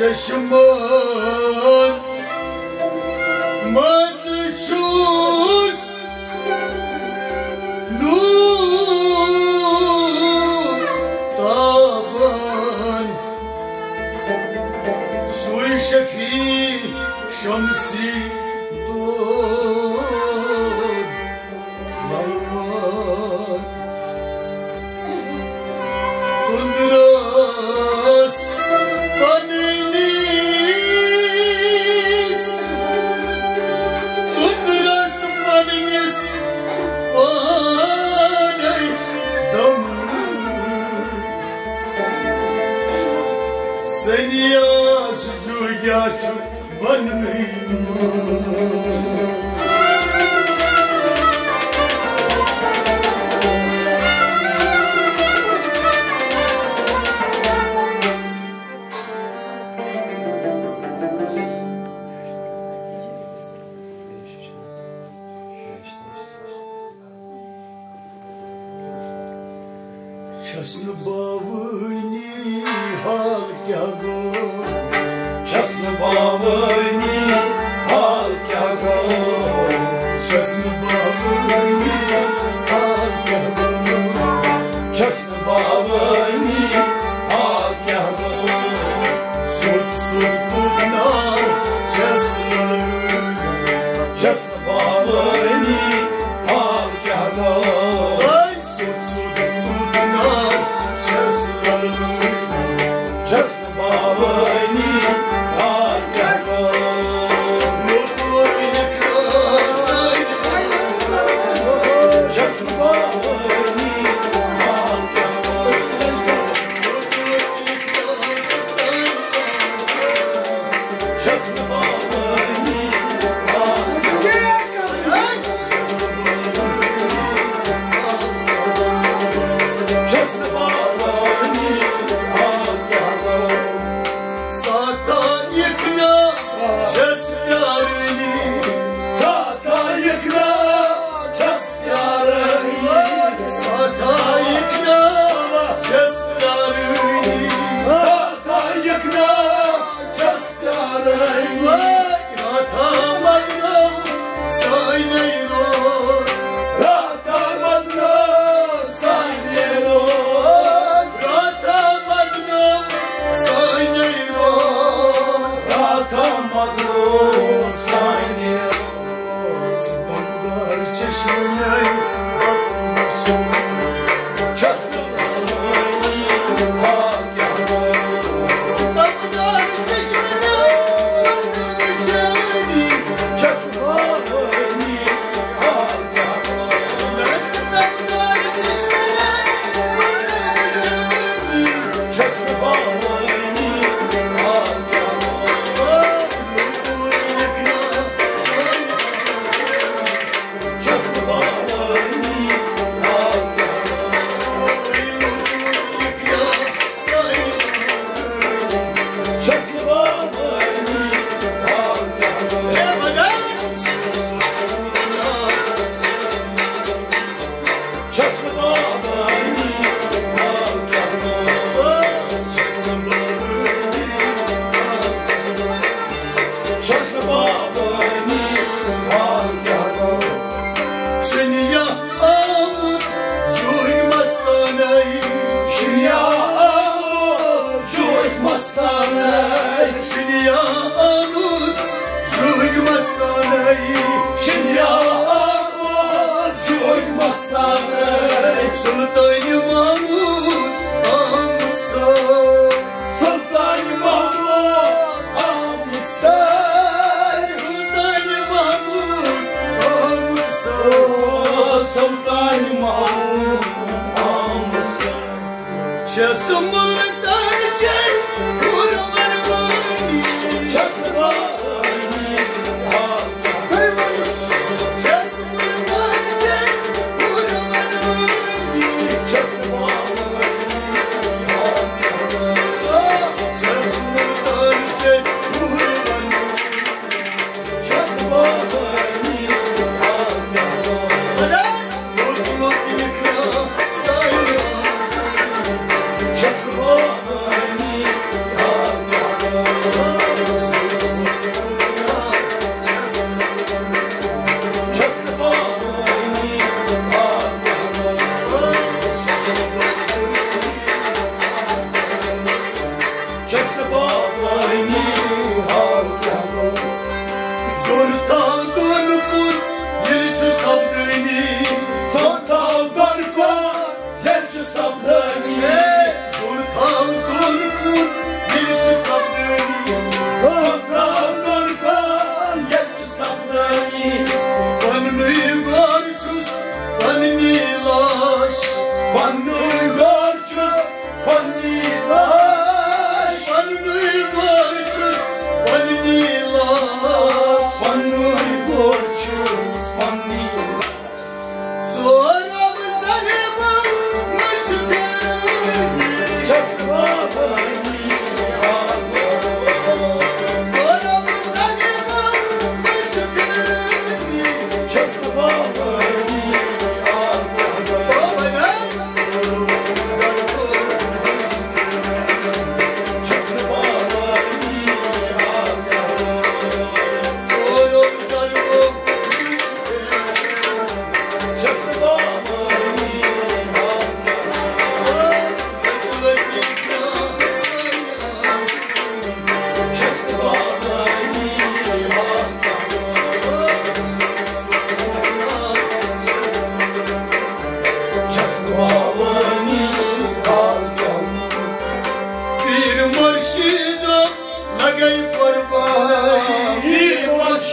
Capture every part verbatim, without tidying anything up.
چشمن منٛز چھُس نور تابان، سُے شفیع شمسی دود للوان۔ تندرس پننس، تندرس پننس پانے دمنہٕ۔ سنیاس جوگیا چھُ وننٕے۔ چھس نہٕ باوٲنی حال کیٛاہ گوٚو؟ چھس نہٕ باوٲنی حال کیٛاہ گوٚو؟ چھس نہٕ باوٲنی حال کیٛاہ گوٚو؟ چھس نہٕ باوٲنی حال کیٛاہ گوٚو؟ سیوٚد سیوٚد تُلنار چھس للوٕنۍ۔ چھس نہٕ باوٲنی حال کیٛاہ گوٚو؟ سیوٚد سیوٚد تُلنار چھس للوٕنۍ۔ چھس نہٕ باوٲنی حال کیٛاہ گوٚو؟ لوٚت لوٚت نِکھرا سانہِ۔ چھس نہٕ باوٲنی حال کیٛاہ گوٚو؟ لوٚت لوٚت نِکھرا سانہِ۔ چھس نہٕ باوٲنی حال کیٛاہ گوٚو؟ چھس نہٕ باوٲنی حال کیٛاہ گوٚو؟ ساتھا یکھنا چھس پیارٲنی۔ ساتھا یکھنا چھس پیارٲنی۔ ساتھا یکھنا چھس پیارٲنی۔ ساتھا یکھنا چھس پیارٲنی۔ راتھا بدنو سانے روز۔ راتھا بدنو سانے روز۔ راتھا بدنو سانے روز۔ راتھا بدنو سانے روز۔ ستمدار چشمے وقت وچھان۔ چھس شنیا آمُت جوہی مستانَے۔ شنیا آمُت جوہی مستانَے۔ شنیا آمُت جوہی مستانَے۔ شنیا آمُت جوہی مستانَے۔ سلطان محمود آمُت سا۔ سلطان محمود آمُت سا۔ سلطان محمود آمُت سا۔ سلطان محمود آمُت سا۔ چھس ملتان چے ہُرمن وٲنی۔ چھس وٲنی۔ چھس ملتان چے ہُرمن وٲنی۔ چھس وٲنی۔ چھس ملتان چے ہُرمن وٲنی۔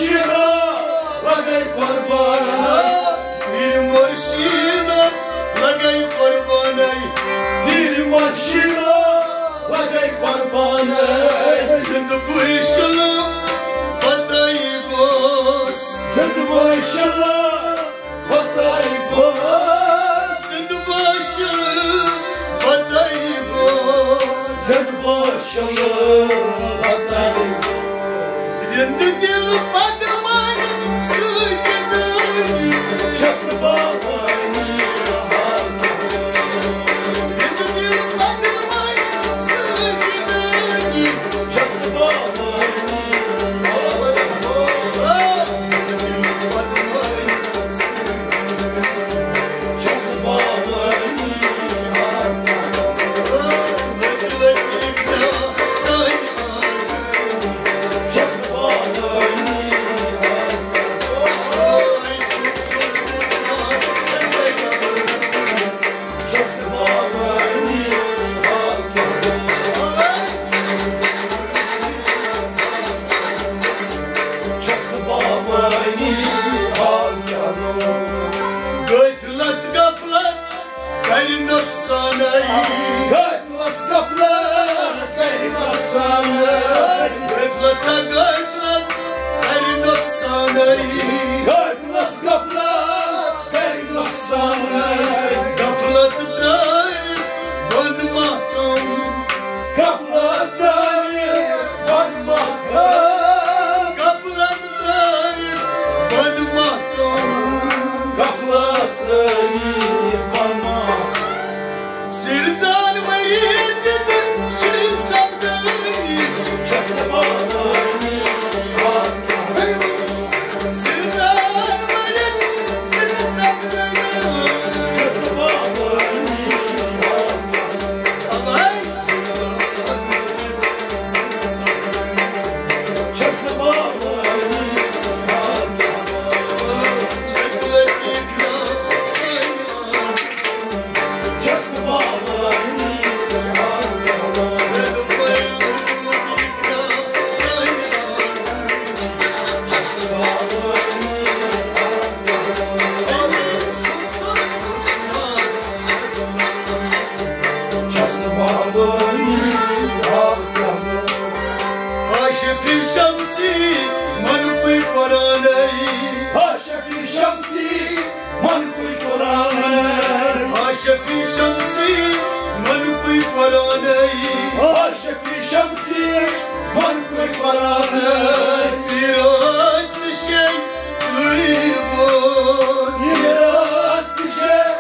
مرشیدا لگے قربان، پیر مرشیدا لگے قربان، پیر مرشیدا لگے قربان۔ زندٕ بوشل پتائی گوس، زندٕ بوشل پتائی گوس، زندٕ بوشل پتائی گوس، زندٕ بوشل پتائی گوس۔ رِند دِل پدمن سۭتۍ دٲری چھَس بہٕ باوٲنی۔ رِند دِل پدمن سۭتۍ دٲری چھَس بہٕ باوٲنی۔ غفلت کرِ نۄقصانٕے۔ غفلت کرِ نۄقصانٕے۔ غفلت سا غفلت کرِ نۄقصانٕے۔ غفلت غفلت کرِ نۄقصانٕے۔ غفلت ترٲوِتھ بن محکم۔ غفلت ترٲوِتھ بن محکم۔ غفلت ترٲوِتھ بن محکم۔ غفلت ترٲوِتھ بن محکم۔ سِرزان مٔرِتھ زِندٕ چھُے سپدٲنی۔ چھَس نہٕ باوٲنی۔ سِرزان مٔرِتھ زِندٕ سپدٲنی۔ چھَس نہٕ باوٲنی۔ شفیع شمسی من کوئی قرآن، شفیع شمسی من کوئی قرآن، شفیع شمسی من کوئی قرآن، شفیع شمسی من کوئی قرآن۔ پیراست شے سوئی بوز، پیراست شے